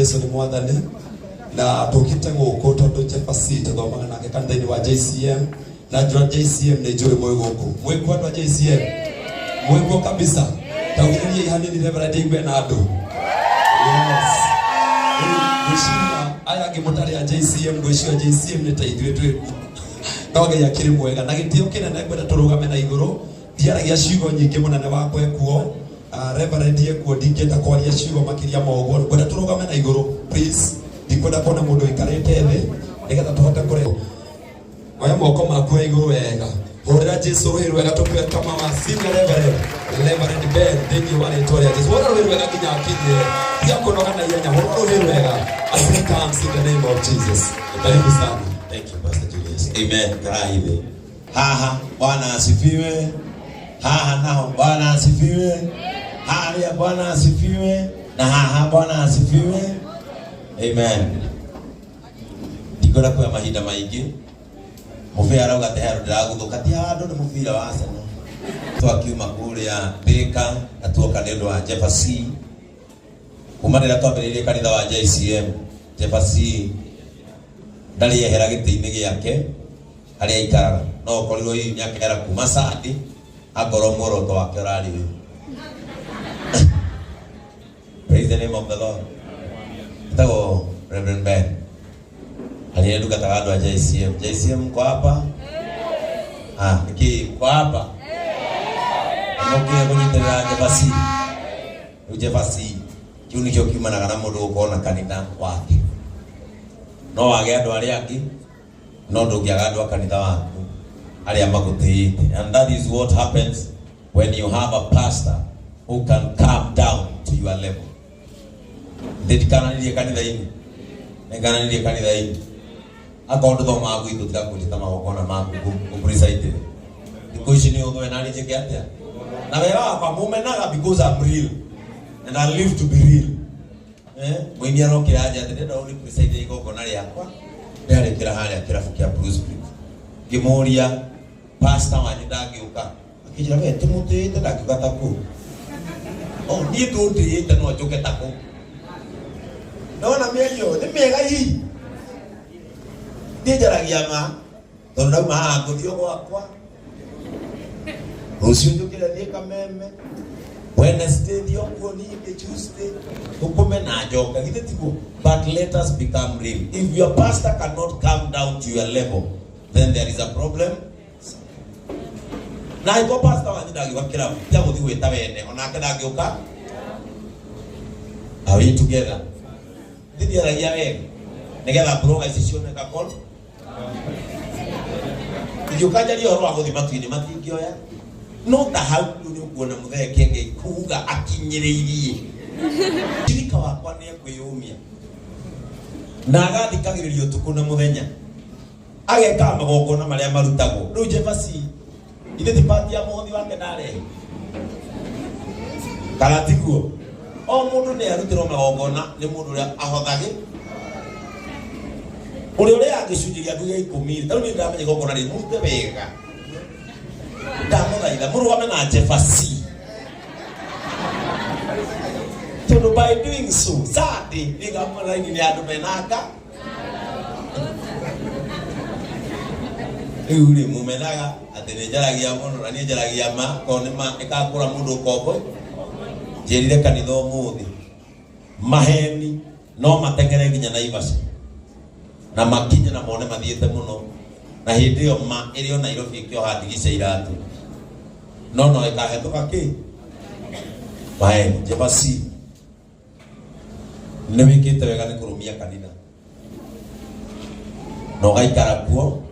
Jesu nĩ mwathani. Na tũkĩte gũkũ tondũ Jefferson tũthomaga nake kanitha-inĩ wa JCM, na njũra JCM nĩ njũĩ mwĩ gũkũ. Mwĩkuo andũ a JCM? Mwĩkuo kabisa? Taugithĩriai hanini Reverend igue na andũ. Yes. Rĩu ngwĩciria aya angĩ mũtarĩ a JCM, ngwĩciria JCM nĩ ta ithuĩ twĩ no Ngai akĩrĩ mwega na gĩtĩo kĩnene. Ngwenda tũrũgame na igũrũ, ndiaragia ciugo nyingĩ, mũnene wakwa ekuo, Reverend ekuo, ndingĩenda kwaria ciugo makĩria ma ũguo. Ngwenda tũrũgame na igũrũ please, ndikwenda kuona mũndũ ũikarĩte thĩ nĩgetha tũhote kũre oya moko maku ya igũrũ wega, hũrĩra Jesu rũhĩ rwega tũkue kama wa senior Reverend, Reverend Ben, thĩinĩ wa rĩtwa rĩa Jesu. Hũra rũhĩ rwega nginya akinye, tiga kũnoga na ihenya, hũra rũhĩ rwega as he comes in the name of Jesus. Karibu sana. Thank you, Pastor Julius. Amen. Karaibe. Haha, Bwana asifiwe. Haha naho Bwana asifiwe. Haria Bwana asifiwe. Na haha Bwana asifiwe. Amen. Ndikwenda kuoya mahinda maingĩ. Mũbĩa arauga atĩ he handũ ndĩragũthũka, ti handũ, nĩ mũbira wa Arsenal. Twakiuma kũrĩa Thika na tuoka nĩ ũndũ wa Jefferson. Kuma rĩrĩa twambĩrĩirie kanitha wa JCM, Jefferson ndarĩ ehera gĩtĩ-inĩ gĩake harĩa aikaraga, no ũkorirwo hihi nĩ akehera kuma Sunday akorwo muoroto wake ũrarĩ ũyũ. Praise the name of the Lord. Etagwo Reverend Ben. Aliye ndungataga andũ a JCM. JCM mko hapa? Ah, niki mko hapa? Mũkire kũnyitĩrĩra Jefferson. Rĩu Jefferson kĩu nĩkĩo kiumanaga na mũndũ gũkorwo na kanitha wake. No wage andũ arĩa angĩ, no ndũngĩaga andũ a kanitha waku arĩa magũtĩĩte. And that is what happens when you have a pastor who can come down to your level. Ndĩtikananirie kanitha-inĩ, nĩngananirie kanitha-inĩ. Akorwo ndũthomaga gwitũ, tiga kũnjĩta magongona maku ngũpreside. Thikũ ici nĩ ũthwe nani njĩke atĩa na wega wakwa mũmenaga because I'm real and I live to be real. Mũini arokĩra nja atĩ ndĩrenda ũni preside igongona rĩakwa ndĩrarĩkĩra harĩa kĩrabu kĩa Bruce Creek. Ngĩmũria, pastor wanyu ndangĩũka? Akĩnjĩra, we tũmũtĩĩte, ndangĩũka ta kũu. Oh, niĩ ndũndĩĩte no njũke ta kũu. Nona mĩario nĩ mĩega hihi, niĩ njaragia ma tondũ ndauma haha ngũthiĩ o gwakwa, rũciũ njũkĩre thiĩ Kameme, Wednesday thiĩ okuo, ningĩ Tuesday thũkũme na njoke, githĩ tiguo? But let us become real. If your pastor cannot come down to your level, then there is a problem. Na angĩkorwo pastor wanyu ndangĩũka kĩrabu, tiga gũthiĩ gwĩta wene, onake ndangĩũka. Are we together? Ndithiaragia wega nĩgetha mburoga ici cioneka kon ingĩũka njarie ũhoro wa gũthiĩ matu-inĩ, matingĩoya, no ta hau rĩu nĩ ũkuona mũthee kĩengei kuga akinyĩrĩirie shirika wakwa nĩ ekwĩyũmia na agathikagĩrĩria ũtukũ na mũthenya, agekaga magongona marĩa marutagwo. Rĩu Jefferson ithe ti pati ya mũhothi wake ndarehe, kana tiguo? O mũndũ nĩ arutĩrwo magongona nĩ mũndũ ũrĩa ahothagĩ, ũrĩa ũrĩaga gĩcunjĩ gĩaku gĩa ikũmi. Tarĩu niĩ ndĩramenya igongona rĩ mũrute wega, ndamũthaitha mũrũgame na Jefferson, tondũ by doing so Sunday nĩngamona raini nĩ andũ menanga. Rĩu rĩ mũmenaga atĩ nĩ njaragia mũno, na niĩ njaragia ma tondũ nĩ ma ĩkakũra mũndũ ngombo. Njĩrire kanitha ũmũthĩ maheni no mateng'ere nginya Naivasha na makinye na mone mathiĩte mũno, na hĩndĩ ĩyo ma ĩrĩ o Nairobi ĩkĩoha ndigi cia iratũ, no no ĩkahetũka kĩ maheni. Jefferson nĩ wĩkĩte wega nĩ kũrũmia kanitha na ũgaikara kuo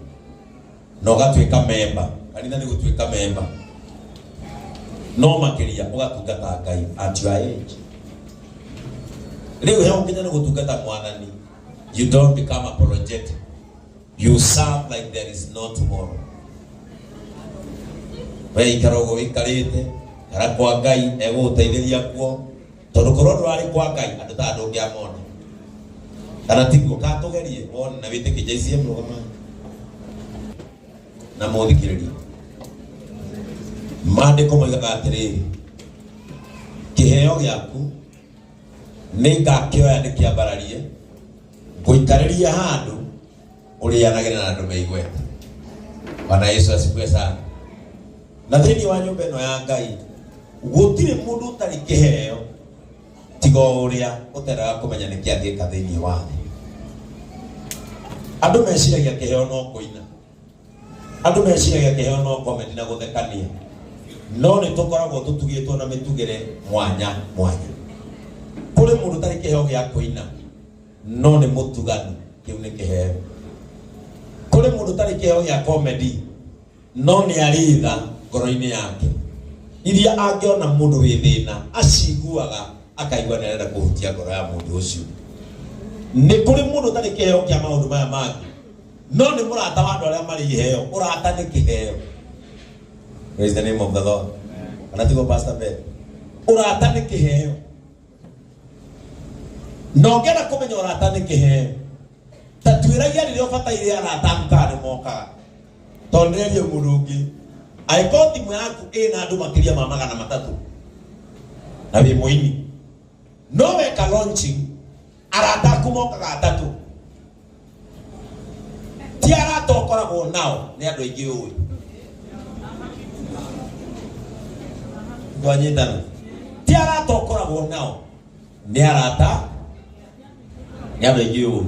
na ũgatuĩka memba. Kanitha nĩ gũtuĩka memba, no makĩria ũgatungata Ngai at your age. Rĩu he ũkinya nĩ gũtungata mwathani, you don't become apologetic, you serve like there is no tomorrow. We ikara ũguo wĩikarĩte, ikara kwa Ngai, egũgũteithĩria kuo, tondũ korwo ndũrarĩ kwa Ngai andũ ta ndũngĩamona, kana tiguo? Katũgerie wone na wĩtĩkie. JCM, rũgama na mũthikĩrĩrie. Maandĩko moigaga atĩrĩrĩ, kĩheo gĩaku Nĩ ngakĩoya ndĩkĩambararie, ngũikarĩrie handũ ũrĩanagĩre na andũ meigwete. Bwana Yesu asifiwe sana. Na thĩinĩ wa nyũmba ĩno ya Ngai gũtirĩ mũndũ ũtarĩ kĩheo tiga o ũrĩa ũtendaga kũmenya nĩkĩ angĩka thĩinĩ wa thĩ. Andũ meciragia kĩheo no kũina, andũ meciragia kĩheo no comedy na gũthekania, no nĩ tũkoragwo tũtugĩtwo na mĩtugĩre mwanya mwanya. Kũrĩ mũndũ ũtarĩ kĩheo gĩa kũina no nĩ mũtugani, kĩu nĩ kĩheo. Kũrĩ mũndũ ũtarĩ kĩheo gĩa comedy no nĩ arĩ tha ngoro-inĩ yake iria angĩona mũndũ wĩ thĩna aciguaga akaigua nĩ arenda kũhutia ngoro ya mũndũ ũcio. Nĩ kũrĩ mũndũ ũtarĩ kĩheo kĩa maũndũ maya mangĩ no nĩ mũrata wa andũ arĩa marĩ iheo. Ũrata nĩ kĩheo. Praise the name of the Lord. Kana tiguo, Pastor Ben? Ũrata nĩ kĩheo. Na ũngĩenda kũmenya ũrata nĩ kĩheo, ta tuĩragia rĩrĩa ũbataire arata aku kana nĩ mokaga. Tondũ ndĩrerie mũndũ ũngĩ, angĩkorwo thimũ yaku ĩna andũ makĩria ma 300 na wĩ mũini, no weka launching arata aku mokaga atatũ, ti arata ũkoragwo nao nĩ andũ aingĩ ũĩ. Twanyitana? Ti arata ũkoragwo nao nĩ arata, nĩ andũ aingĩ ũĩ.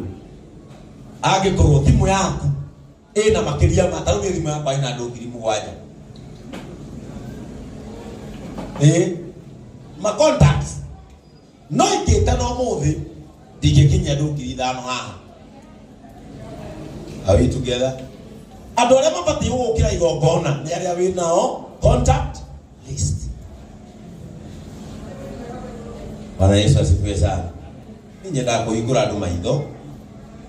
Angĩkorwo thimũ yaku ĩna makĩria ma, tarĩu niĩ thimũ yakwa ĩna andũ 7,000 ĩ ma contacts, no ingĩta na ũmũthĩ ndingĩkinyia andũ 5,000 haha. Are we together? Andũ arĩa mabatiĩ gũgũkĩra igongona nĩ arĩa wĩ nao contact list. Bwana Yesu asifiwe sana. Niĩ nyendaga kũhingũra andũ maitho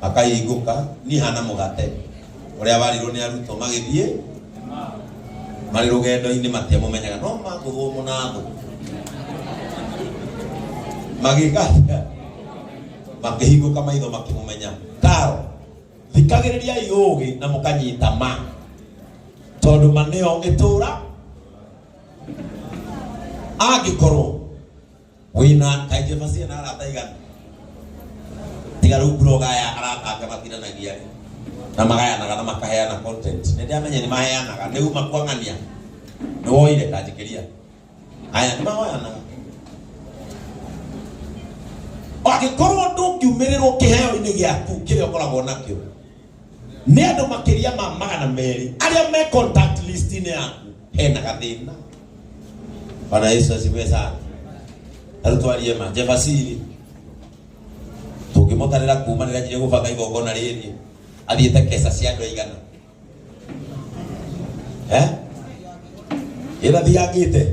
makahingũka. Niĩ hana mũgate ũrĩa warirwo nĩ arutwo magĩthiĩ marĩ rũgendo-inĩ, matiamũmenyaga no magũthwo mũnathũ magĩka atĩa? Makĩhingũka maitho makĩmũmenya. Karo thikagĩrĩriai ũũgĩ na mũkanyita ma, tondũ ma nĩyo ĩtũũra. Angĩkorwo wĩna kaingĩ bacie na arata igana, tiga rĩu blog aya arata ake matinanagia rĩ na magayanaga na makaheana content, nĩ ndĩramenya nĩ maheanaga, nĩ uma kwang'ania nĩ woire kanjĩkĩria aya nĩ mahoyanaga. Angĩkorwo ndũngiumĩrĩrwo kĩheo-inĩ gĩaku kĩrĩa ũkoragwo nakĩo nĩ andũ makĩria ma 200 arĩa me contact list-inĩ yaku, hena gathĩna. Bwana Yesu asifiwe sana. Rĩu twarie ma Jefasiri tũngĩmũtarĩra kuma rĩrĩa anjirie gũbanga igongona rĩrĩ, athiĩte keca cia andũ aigana? Eh, ĩrathiangĩte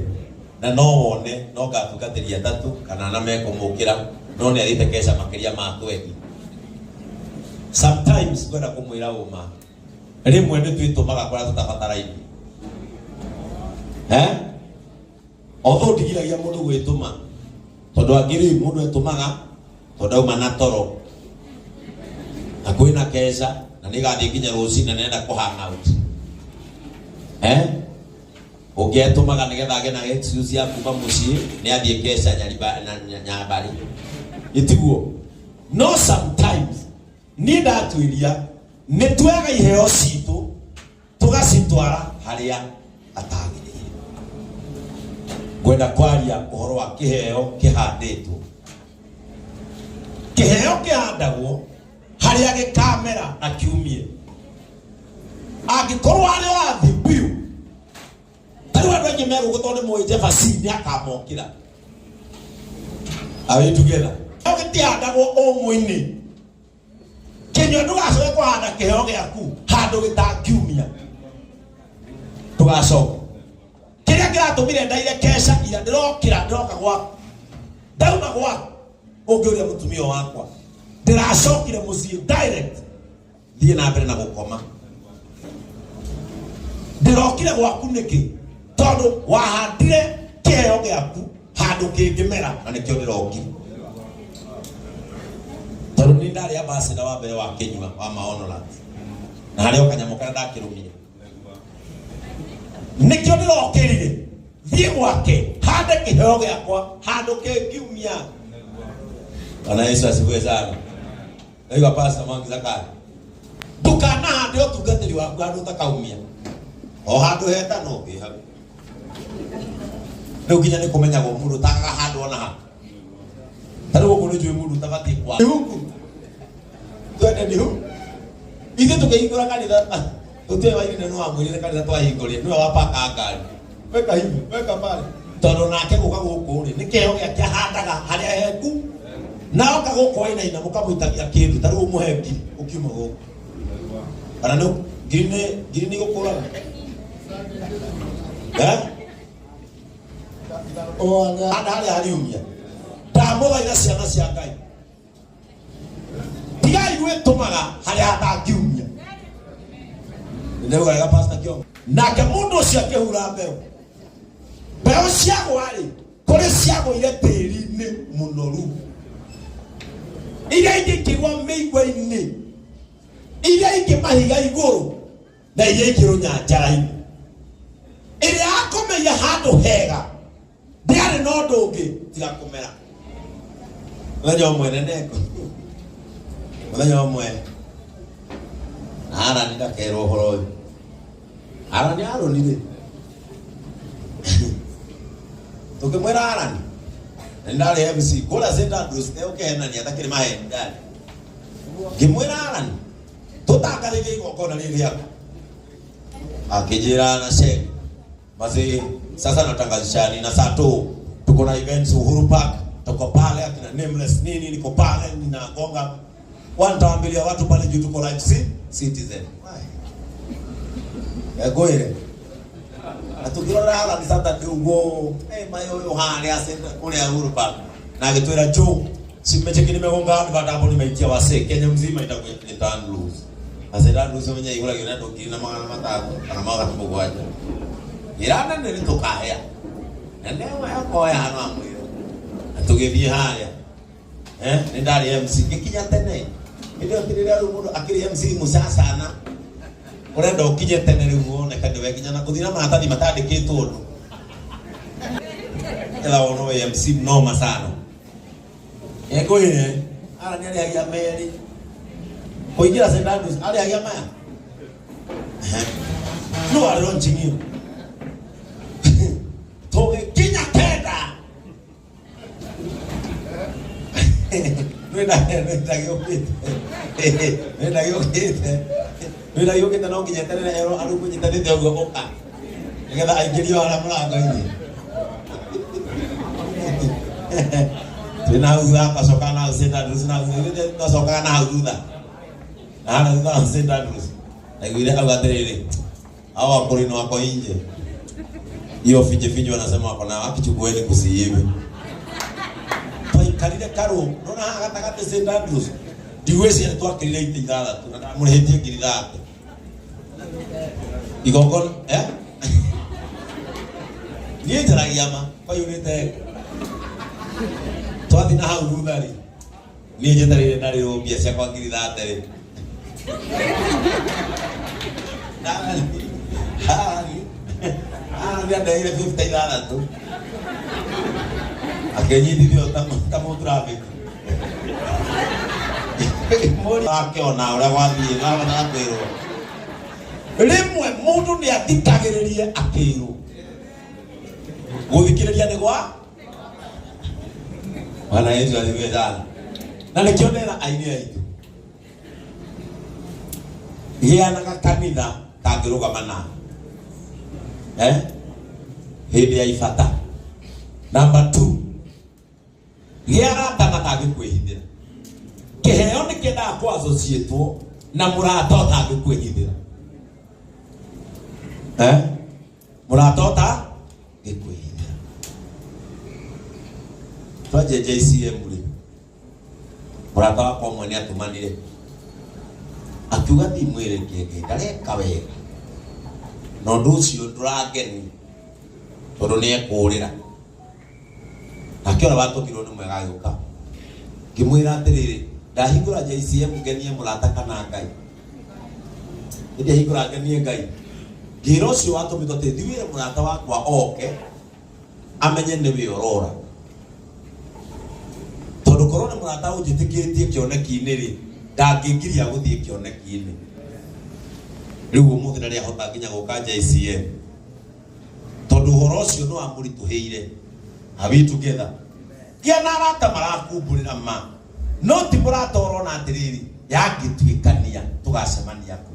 na no wone no ngatungatĩria atatũ kana ana mekũmũkĩra, no nĩ athiĩte keca makĩria ma 20. Sometimes ngwenda kũmwĩra ũma, rĩmwe nĩ twĩtũmaga kũrĩa tũtabataraine. Eh, although ndigiragia mũndũ gwĩtũma, tondũ angĩ rĩu mũndũ etũmaga tondũ auma na toro na kwĩna keca na nĩ gathiĩ nginya rũcinĩ na nĩenda kũ hang out. Eh, ũngĩ etũmaga nĩgetha agĩe na excuse ya kuma mũciĩ nĩ athiĩ keca Nyambarĩ, ĩtiguo? No sometimes niĩ ndatuĩria nĩ tuoyaga iheo citũ tũgacitwara harĩa atagĩrĩire. Ngwenda kwaria ũhoro wa kĩheo kĩhandĩtwo. Kĩheo kĩhandagwo harĩa gĩkamera na kiumie. Angĩkorwo harĩa ũrathiĩ biũ, ta rĩu andũ aingĩ megũkũ tondũ nĩ moĩ Jefasi nĩ akamokĩra. Are we together? Kĩheo gĩtihandagwo ũmũ-inĩ. Kĩnyua, ndũgacoke kũhanda kĩheo gĩaku handũ gĩtangiumia. Ndũgacoke. Kĩrĩa kĩratũmire ndaire keca ira, ndĩrokĩra ndĩroka gwaku, ndauma gwaku ũngĩũria mũtumia wakwa, ndĩracokire mũciĩ direct thiĩ na mbere na gũkoma. Ndĩrokire gwaku nĩkĩ? Tondũ wahandire kĩheo gĩaku handũ kĩngĩmera, na nĩkĩo ndĩrokire, tondũ nĩ ndarĩ ambassador wa mbere wa Kĩnyua wa Maonoland, na harĩ o kanyamũ karĩa ndakĩrũmire, nĩkĩo ndĩrokĩrire thiĩ gwake hande kĩheo gĩakwa handũ kĩngiumia. Bwana Yesu asifiwe sana. Ndaigua Pastor Mwangi Zakayo, ndukanahande ũtungatĩri waku handũ ũtakaumia o handũ hetano wĩ hau. Rĩu nginya nĩ kũmenyagwo mũndũ ũtagaga handũ ona ha. Ta rĩu gũkũ nĩ njũĩ mũndũ ũtabatiĩ kwa huku twende nĩ hu ithuĩ tũkĩhingũra kanitha tũtiũĩ Wairina nĩ wamwĩrire kanitha twahingũrire nĩwe wapaka ngari weka hivi weka pale tondũ nake gũka gũkũ rĩ nĩ kĩheo gĩake ahandaga harĩa heku na oka gũkũ ainaina mũkamũitagia kĩndũ ta rĩu ũmũhe ngiri ũkiuma gũkũ kana nĩ ngiri nĩ ngiri nĩ igũkũraga eh handa harĩa hariumia ndamũthaitha ciana cia Ngai tigai gwĩtũmaga harĩa hatangiumia. Nĩndauga wega Pastor Kiongo. Nake mũndũ ũcio akĩhura mbeũ, mbeũ ciagwa-rĩ, kũrĩ ciagũire tĩri-inĩ mũnoru, iria ingĩ ikĩgwa mĩigua-inĩ, iria ingĩ mahiga igũrũ, na iria ingĩ rũnyanjara-inĩ. Ĩrĩa yakomeire handũ hega ndiarĩ na ũndũ ũngĩ tiga kũmera. Mũthenya ũmwe neneko, mũthenya ũmwe Harani ndakerwo ũhoro ũyũ. Harani Harũni rĩ, tũkĩmwĩra Harani na nĩ ndarĩ MC kũrĩa St Andrews ũkehenania atakĩrĩ maheni ndarĩ. Ngĩmwĩra Harani tũtangathĩrie igongona rĩrĩ rĩaku, akĩnjĩra na sheni Mazi, sasa natangazishani na saa tu tuko na events Uhuru Park, tuko pale akina Nameless nini, niko pale ninagonga wantaambilia watu pale juu tuko live si Citizen. Egwire atukirora hala ni Saturday uguo eh mayo uyu haria kuria Uhuru Park na agitwira Joe simecheki nimegonga advert hapo nimeitia wase Kenya mzima itakuwa ni turn loose. Ase Andrews menya igũragio na andũ 1500 kana 700. Irana nĩ tũkahĩa na nĩwe akoya hano amwĩra na tũgĩthiĩ harĩa eh nĩ ndarĩ MC ngĩkinya tene hĩndĩ ĩyo rĩrĩa rĩu mũndũ akĩrĩ MC mũcacana ũrenda ũkinye tene rĩu woneka nĩwe nginya na gũthiĩ na maratathi matandĩkĩtwo ũndũ ĩra wonwo wĩ MC noma sana Ngwĩre ara nĩ arĩhagia merĩ kũingĩra St Andrews arĩhagia maya no arĩ launching ĩyo tũgĩkinya kenda nĩndagĩũkĩte nĩndagĩũkĩte nĩndagĩũkĩte no nginya eterere erwo andũ kũnyitanĩte ũguo ũka nĩgetha aingĩrio harĩa mũrango-inĩ twĩ na hau thutha twacokaga na hau St Andrews na hau thutha twacokaga na hau thutha na harĩa thutha wa St Andrews naiguire auga atĩrĩrĩ hao wakulini wako nje hiyo finje finje wanasema wako na wakichukueni kusiive twaikarire karũ nona haha gatagatĩ St Andrews ndigwĩciria twakĩrire itĩ ithathatũ na ndamũrĩhĩtie 30,000 igongona eh niĩ njaragia ma kwaiyũrĩte twathiĩ na hau thutha rĩ niĩ njetereire ndarĩrwo mbia ciakwa 30,000 rĩ Harani andeire 56 akĩnyitithio ta mũtraffic mũri akĩona ũrĩa gwathiĩ na kwĩrwo rĩmwe mũndũ nĩ athikagĩrĩrie akĩrwo gũthikĩrĩria nĩ gwa Bwana Yesu asifiwe sana. Na nĩkĩo ndera aini aitũ gĩanaga kanitha kangĩrũgama nawe eh? Hĩndĩ ya ibata. Number 2 gĩa arata matangĩkwĩhithĩra. Kĩheo nĩ kĩendaga kũ associate na mũrata ũtangĩkwĩhithĩra eh? Mũrata ũtangĩkwĩhithĩra. Twanjia JCM rĩ, mũrata wakwa ũmwe nĩ atũmanire akiuga thiĩ mwĩre kĩengei ndareka wega na ũndũ ũcio ndũrangeni tondũ nĩ ekũũrĩra. Nake ũrĩa watũmirwo nĩ mwega agĩũka ngĩmwĩra atĩrĩrĩ ndahingũra JCM ngenie mũrata kana Ngai ĩndĩ ahingũra ngenie Ngai ngĩra ũcio watũmĩtwo atĩ thiĩ wĩre mũrata wakwa oke amenye nĩwe ũrora. Tondũ korwo nĩ mũrata ũnjĩtĩkĩtie kĩoneki-inĩ rĩ, ndangĩngiria gũthiĩ kĩoneki-inĩ. Rĩu ũmũthĩ ndarĩ ahota nginya gũka JCM. Tondũ ũhoro ũcio nĩ wamũritũhĩire. Are we together? Gĩa na arata marakumbũrĩra ma. No ti mũrata ũrona atĩrĩrĩ, yangĩtuĩkania tũgacemania kũ.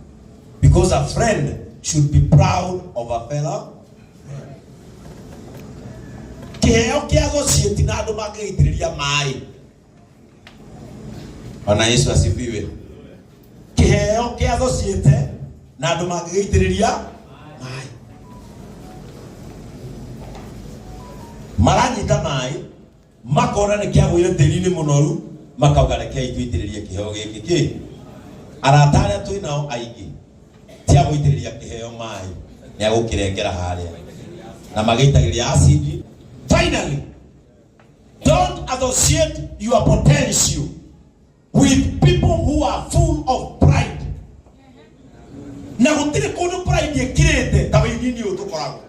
Because a friend should be proud of a fellow. Kĩheo kĩa gũciĩti na andũ mangĩgĩitĩrĩria maĩ. Bwana Yesu asifiwe. Kĩheo kĩa gũciĩte na andũ mangĩgĩitĩrĩria maĩ. Maranyita maĩ makona nĩ kĩagũire tĩri-inĩ mũnoru makauga rekei tũitĩrĩrie kĩheo gĩkĩ kĩ arata arĩa twĩ nao aingĩ ti a gũitĩrĩria kĩheo maĩ nĩ agũkĩrengera harĩa na magĩitagĩrĩria acid. Finally, don't associate your potential with people who are full of pride. Na gũtirĩ kũndũ pride ĩkirĩte ta wĩini-inĩ ũyũ tũkoragwo.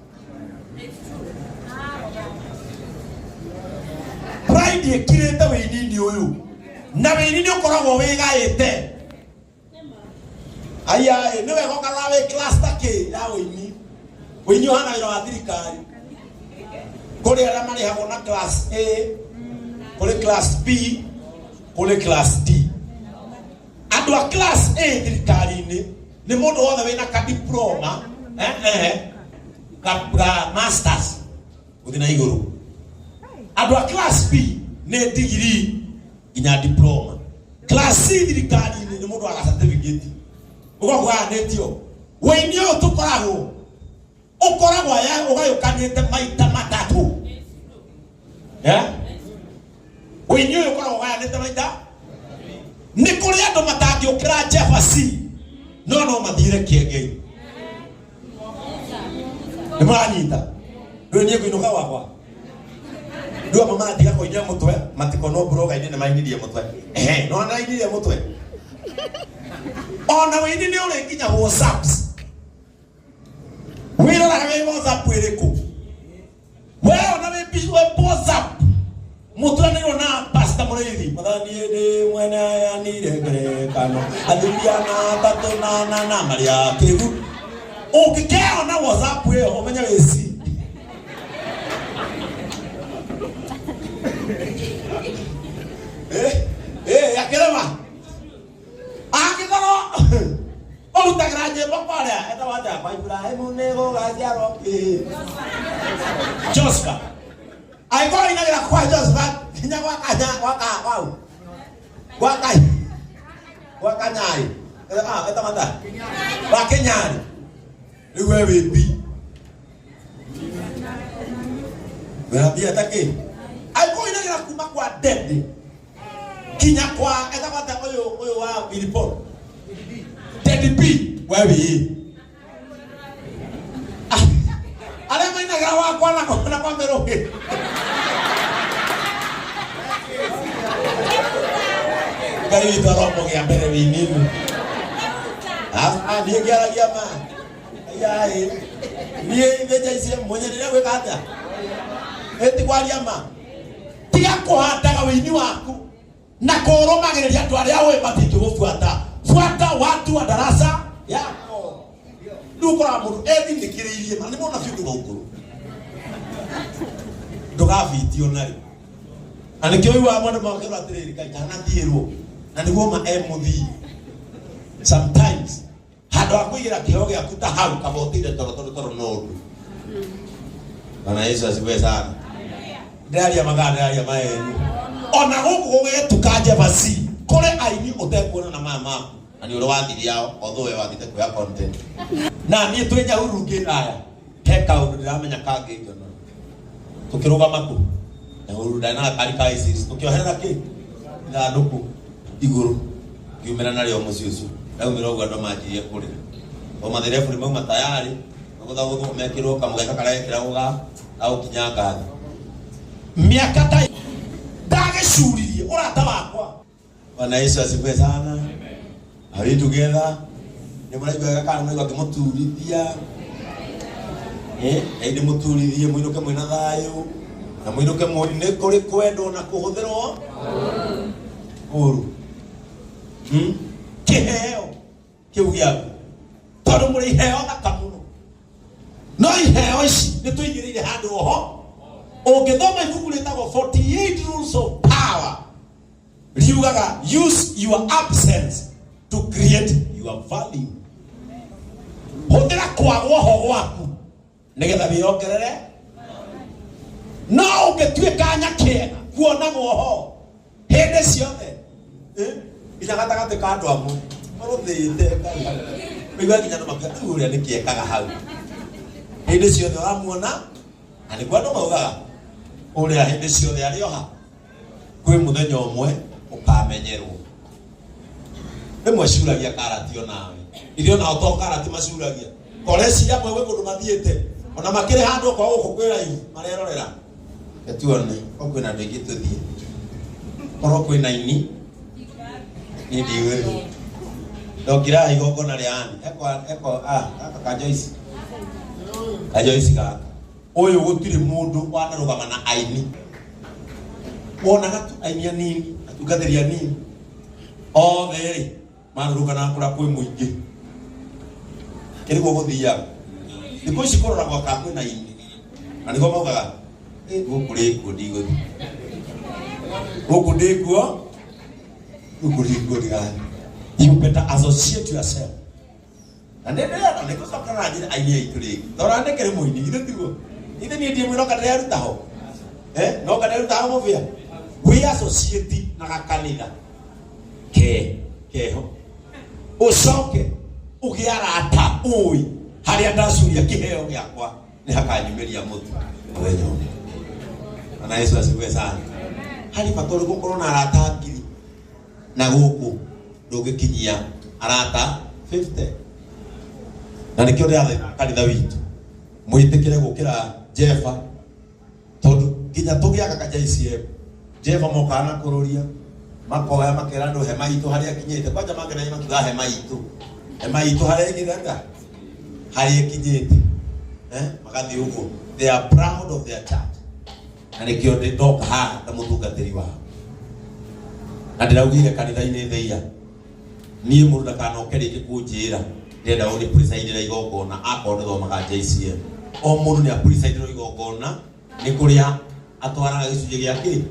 Pride ĩkirĩte wĩini-inĩ ũyũ, na wĩini-inĩ ũkoragwo wĩgaĩte. Aya nĩ wega ũkarora wĩ cluster kĩ ya wĩini. Wĩini ũhana wĩra wa thirikari. Kũrĩ arĩa marĩhagwo na class A, kũrĩ class B, kũrĩ class D. Andũ a class A thirikari-inĩ nĩ mũndũ wothe wĩna ka diploma, ka masters gũthiĩ na igũrũ. Andũ a class B nĩ degree nginya diploma. Class C thirikari-inĩ nĩ mũndũ wa ga certificate. Ũguo kũgayanĩtio. Wĩini ũyũ tũkoragwo ũkoragwo ũgayũkanĩte maita matatũ. Wĩini ũyũ ũkoragwo ũgayanĩte maita. Nĩ kũrĩ andũ matangĩũkĩra Jefferson no mathiire kĩengei. Nĩ mũranyita? Rĩu niĩ ngũinũka gwakwa. Rĩu amwe maratiga kũinia mũtwe matikonwo mburoga-inĩ nĩ mainirie mũtwe. Ehe, no nĩ mũtwe. Ona wĩini nĩ ũrĩ nginya WhatsApps. Wĩroraga wĩ WhatsApp ĩrĩkũ? We ona wĩ WhatsApp mũturanĩirwo na Pastor Mũrĩithi. Mwathani ndĩ mwene aheanire ngerekano athuri ana atatũ na anana marĩ akĩgu. Ũngĩkeona WhatsApp ĩyo ũmenye wĩ C. Akĩrema angĩkorwo ũrutagĩra nyĩmbo kwarĩa etagwo atĩa kwa Ibrahimu nĩ gũgaciarwo kĩ Joseph angĩkorwo inagĩra kwa Joseph nginya gwa kanya gwa ka kwau gwa kai gwa kanyarĩ etagwo atĩa gwa Kĩnyarĩ rĩu we wĩ bi wĩna mbia ta kĩ angĩkorwo inagĩra kuma kwa Dede kinya kwa etagwo atĩa ũyũ ũyũ wa Willy Paul Teddy B we wĩ arĩa mainagĩra wakwa na kwa mĩrũhĩ Ngai witũ aromũgĩa mbere wĩinini. Niĩ ngĩaragia ma ayaĩ niĩ mbeca ici mũnyerere gwĩka atĩa ĩti kwaria ma tiga kũhandaga wĩini waku na kũrũmagĩrĩria andũ arĩa ũĩ matingĩgũbuata. Buata watu wa darasa yako. Rĩu ũkoraga mũndũ ethinĩkĩrĩirie ma nĩ mona biũ ndũgaũkũrũ ndũgabitio narĩ na nĩkĩo ũiguaga mwana makĩrwo atĩrĩrĩ Ngai ndanathiĩrwo na nĩguo ma e mũthii sometimes handũ ha kũigĩra kĩheo gĩaku ta hau kaba ũtinde toro toro toro no ũndũ. Bwana Yesu asifiwe sana. Ndĩraria mathaa ndĩraria maenyu. Ona gũkũ gũgĩtuka Jefferson kũrĩ aini ũtekuona na maya maku na nĩ ũrĩ wathiri yao although we wathire kuoya content. Na niĩ twĩ Nyahururu ngĩraya he kaũndũ ndĩramenya kangĩnjonora. Tũkĩrũgama kũ Nyahururu ndarĩ na gakari ka ISIS tũkĩoherera kĩ ithandũkũ igũrũ ngiumĩra narĩo mũciĩ ũcio ndaumĩra ũguo andũ manjirie kũrĩra o matherebu nĩ mauma tayarĩ magũthagũthwo mekĩrwo kamũgeka karĩa gekĩragwo ga gũkinyanga thĩ mĩaka ta ndagĩcuririe ũrata wakwa. Bwana Yesu asifiwe sana. Are we together? Nĩ mũraigua wega kana mũraigua ngĩmũturithia? Ngai ndĩmũturithie mũinũke mwĩna thayũ na mũinũke nĩ kũrĩ kwendwo na kũhũthĩrwo. Ũru. Kĩheo kĩu gĩaku tondũ mũrĩ iheo thaka mũno no iheo ici nĩ tũigĩrĩire handũ oho ũngĩthoma ibuku rĩtagwo 48 Rules of Power riugaga, "Use your absence to create your value." Hũthĩra kwagwo ho gwaku nĩgetha wĩongerere. No ũngĩtuĩka nyakĩega kuonagwo ho hĩndĩ ciothe, nginya gatagatĩ ka andũ amwe marũthĩte Ngai, ũigua nginya andũ makiuga, "Rĩu ũrĩa nĩkĩ ekaga hau hĩndĩ ciothe ũramuona?" Na nĩguo andũ maugaga ũrĩa hĩndĩ ciothe arĩ oha. Kwĩ mũthenya ũmwe ũkamenyerwo. Rĩmwe ciuragia karati onawe ithuĩ onao to karati macuragia koreciria amwe gwĩ kũndũ mathiĩte ona makĩrĩ handũ okorwo gũkũ kwĩ raihu marerorera tuone ko kwĩna andũ aingĩ tũthiĩ korwo kwĩna ini niĩ ndigũthiĩ. Ndokira igongona rĩa ani eko eko ah gaka ka Joyce, ka Joyce gaka ũyũ gũtirĩ mũndũ wanarũgama na aini. Wonaga tu aini anini, atungatĩri anini, othe rĩ marũrũnganaga kũrĩa kwĩ mũingĩ. Kĩrĩguo gũthiaga thikũ ici kũroragwo kana kwĩna ini na nĩguo maugaga, "Ĩ, gũkũ rĩkuo ndigũthiĩ, gũkũ ndĩkuo, gũkũ ndĩkuo ndigathiĩ." You better associate yourself. Na nĩ ndĩrenda nĩ gũcoka na njĩra aini aitũ rĩngĩ tondũ nĩ kĩrĩ mũini githĩ tiguo ithe niĩ ndiĩ mwĩnoka ndĩreruta ho, noka ndĩreruta ho mũbĩa wĩ associate na gakanitha ke keho ũcoke ũgĩe arata ũĩ harĩa ndacuria kĩheo gĩakwa nĩ hakanyumĩria mũtu mũthenya ũmwe. Bwana Yesu asifiwe sana. Harĩ bata ũrĩkũ ũkorwo na arata 1,000 na gũkũ ndũngĩkinyia arata 50? Na nĩkĩo ndĩrathaitha kanitha witũ mwĩtĩkĩre gũkĩra Jeba tondũ nginya tũgĩaka ka JCM Jeba mokaga na kũrũria makoya makera andũ hema itũ harĩa ĩkinyĩte kwanja mangenagia makiuga hema itũ, hema itũ harĩa ĩkinyĩte atĩa, harĩa ĩkinyĩte, magathiĩ ũguo. They are proud of their church. Na nĩkĩo ndĩ ndoka haha ta mũtungatĩri wao na ndĩraugire kanitha-inĩ theia niĩ mũndũ ndakanoke rĩngĩ kũnjĩra ndĩrenda ũnĩ presidera igongona akorwo ndĩthomaga JCM. O mũndũ nĩ apresiderwo igongona nĩ kũrĩa atwaraga gĩcunjĩ gĩa kĩ.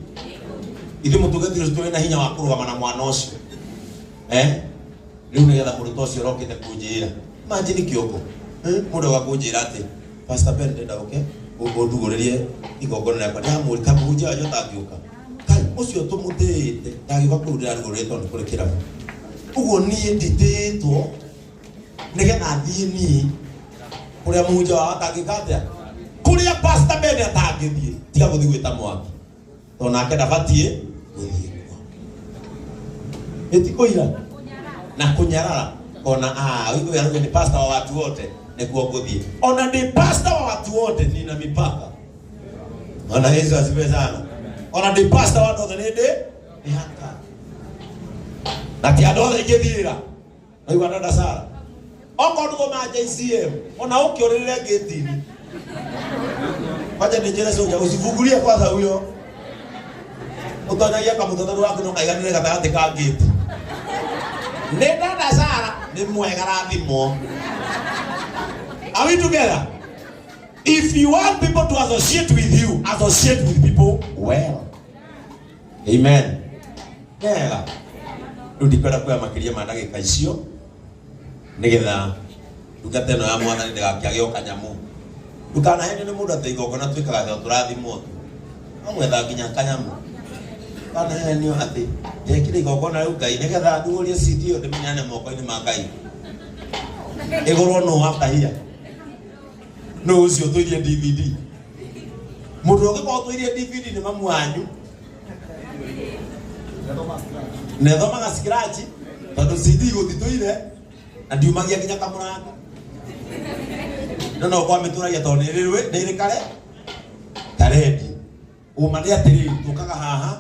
Ithuĩ mũtungatĩri ũcio tũrĩ na hinya wa kũrũgama na mwana ũcio, rĩu nĩgetha mũndũ ta ũcio ũrokĩte kũnjĩra, imagine kĩoko, mũndũ oka kũnjĩra atĩ, "Pastor Ben, ndĩrenda ũke ũndugũrĩrie igongona rĩakwa." Ndĩramũria kamũhunjia wanyu atangĩũka kai ũcio tũmũtĩĩte ndagĩũka kũu ndĩrarugũrĩrie tondũ nĩ kũrĩ kĩrabu ũguo. Niĩ nditĩĩtwo nĩgetha thiĩ niĩ kũrĩa mũhunjia wao atangĩka atĩa, kũrĩa Pastor Ben atangĩthiĩ tiga gũthiĩ gwĩta mwaki tondũ nake ndabatiĩ gũthiĩ kuo ĩtikũira na kũnyarara kona ah huyu yarauga ni pastor wa watu wote nĩkuo ngũthiĩ. Ona ndi pastor wa watu wote nina mipaka. Bwana Yesu asifiwe sana. Ona ndi pastor wa andũ othe nĩ ndĩ mĩhaka na ti andũ othe ingĩthiĩra. Naigua dada Sara okorwo ndũthoma JCM ona ũkĩũrĩrĩre ngĩtini wacha nĩnjĩre soja usifungulie kwanza huyo ũtonyagia kamũtotoro waku no kaiganĩre gatagatĩ ka ngĩti. Nĩ dada Sara nĩ mwega rathimwo. Are we together? If you want people to associate with you, associate with people well. Amen. Wega, rĩu ndikwenda kuoya makĩria ma ndagĩka icio nĩgetha ndungata ĩno ya mwathani ndĩgakĩage o kanyamũ. Ndũkanahenio nĩ mũndũ atĩ igongona twĩkaga tondũ tũrathimwo tu no gwetha nginya kanyamũ. Ndũkanahenio atĩ ndekire igongona rĩu Ngai nĩgetha ndugũrie CD ĩyo ndĩmĩneane moko-inĩ ma Ngai ĩgũrwo nũ after here nũ ũcio ũtũirie DVD. Mũndũ ũngĩkorwo ũtũirie DVD nĩ mamu wanyu nethomaga scratch tondũ CD gũtitũire na ndiumagia nginya kamũrango no no kwamĩtũragia tondũ nĩ ĩrĩ nĩ ĩrĩ kare karendi. Ũma nĩ atĩrĩrĩ, tũkaga haha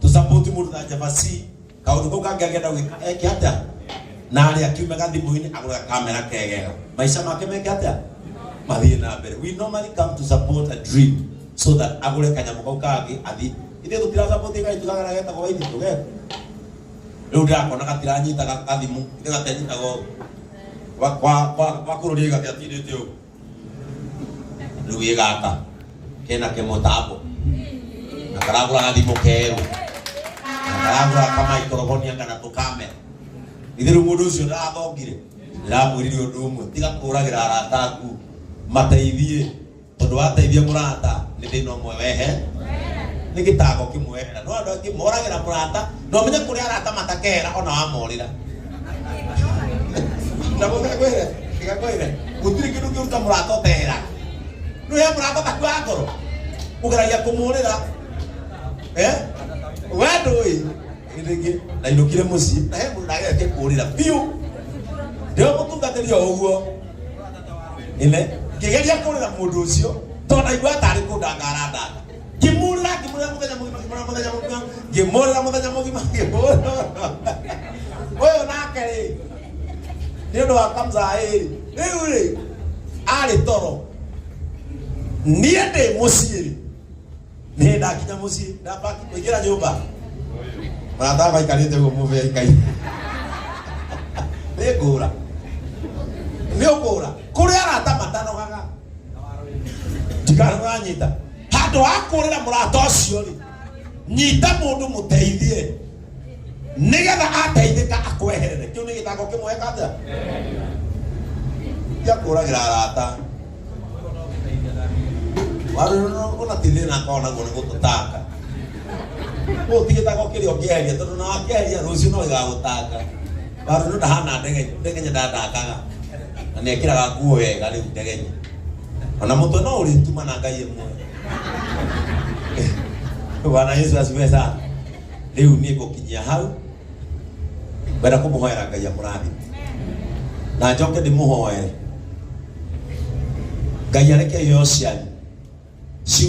tũsapoti mũndũ ta Jabasi kaũndũ kau kangĩ angĩenda gwĩka eke atĩa na arĩa akiume gathimũ-inĩ agũre kamera kegega maica make meke atĩa mathiĩ na mbere. We normally come to support a dream so that agũre kanyamũ kau kangĩ athiĩ. Ithuĩ tũtirasapoti gaitu kagara getagwo Waithitũ geko. Rĩu ndĩrakona gatiranyita gathimu, ithe gatenyitaga ũũ. Kwa kwa kwa kwa kũrũria gatiatindĩte ũguo. Rĩu ĩ gaka kena kĩmũtambo na karagũra gathimũ kerũ na karagũra kamaikoroboni kana tũkamera. Ithe rĩu mũndũ ũcio ndarathongire, ndĩramwĩrire ũndũ ũmwe, tiga kũragĩra arata aku, mateithie tondũ wateithia mũrata nĩ thĩna ũmwe wehe nĩ gĩtango kĩmwe wehera. No andũ angĩ moragĩra mũrata na ũmenye kũrĩ arata matakehera ona wamorĩra. Na mũtekwĩre tigakwĩre gũtirĩ kĩndũ kĩruta mũrata ũteheraga. Nĩ he mũrata ũtakua ngoro ũgeragia kũmũrĩra eh we ndũĩ hĩndĩ ĩngĩ ndainũkire mũciĩ na he mũndũ ndageretie kũrĩra biũ ndĩo mũtungatĩri o ũguo ine ngĩgeria kũrĩra mũndũ ũcio tondũ ndaigua tarĩ kũndanga arandanga. Ngĩmũrĩra ngĩmũrĩra mũthenya mũgima, ngĩmũrĩra mũthenya mũgima, ngĩmũrĩra mũthenya mũgima, ngĩmũrĩra. Ũyũ nake rĩ, nĩ ũndũ wa kamzaa ĩ rĩu rĩ arĩ toro, niĩ ndĩ mũciĩ rĩ, nĩ ndakinya mũciĩ ndamba kũingĩra nyũmba, mũrata wakwa aikarĩte ũguo mũbĩa aikai nĩ ngũra nĩ ũkũra kũrĩ arata matanogaga ndikananyita handũ ha kũrĩra mũrata ũcio rĩ, nyita mũndũ mũteithie nĩgetha ateithĩka akweherere. Kĩu nĩ gĩtango kĩmwe eka atĩa gĩa kũragĩra arata. Ona ti thĩna akorwo naguo nĩ gũtũtanga. Kũu ti gĩtango kĩrĩa ũngĩeheria tondũ na wakĩeheria rũciũ no gĩgagũtanga. Warũrũ ndahana ndege, ndegenye ndandangaga na nĩ ekĩraga nguo wega rĩu ndegenye. Ona mũtwe no ũrĩtuma na Ngai ĩmwe. Bwana Yesu asifiwe sana. Rĩu niĩ ngũkinyia hau, ngwenda kũmũhoera Ngai amũrathime na njoke ndĩmũhoere Ngai areke iheo cianyu cigwe.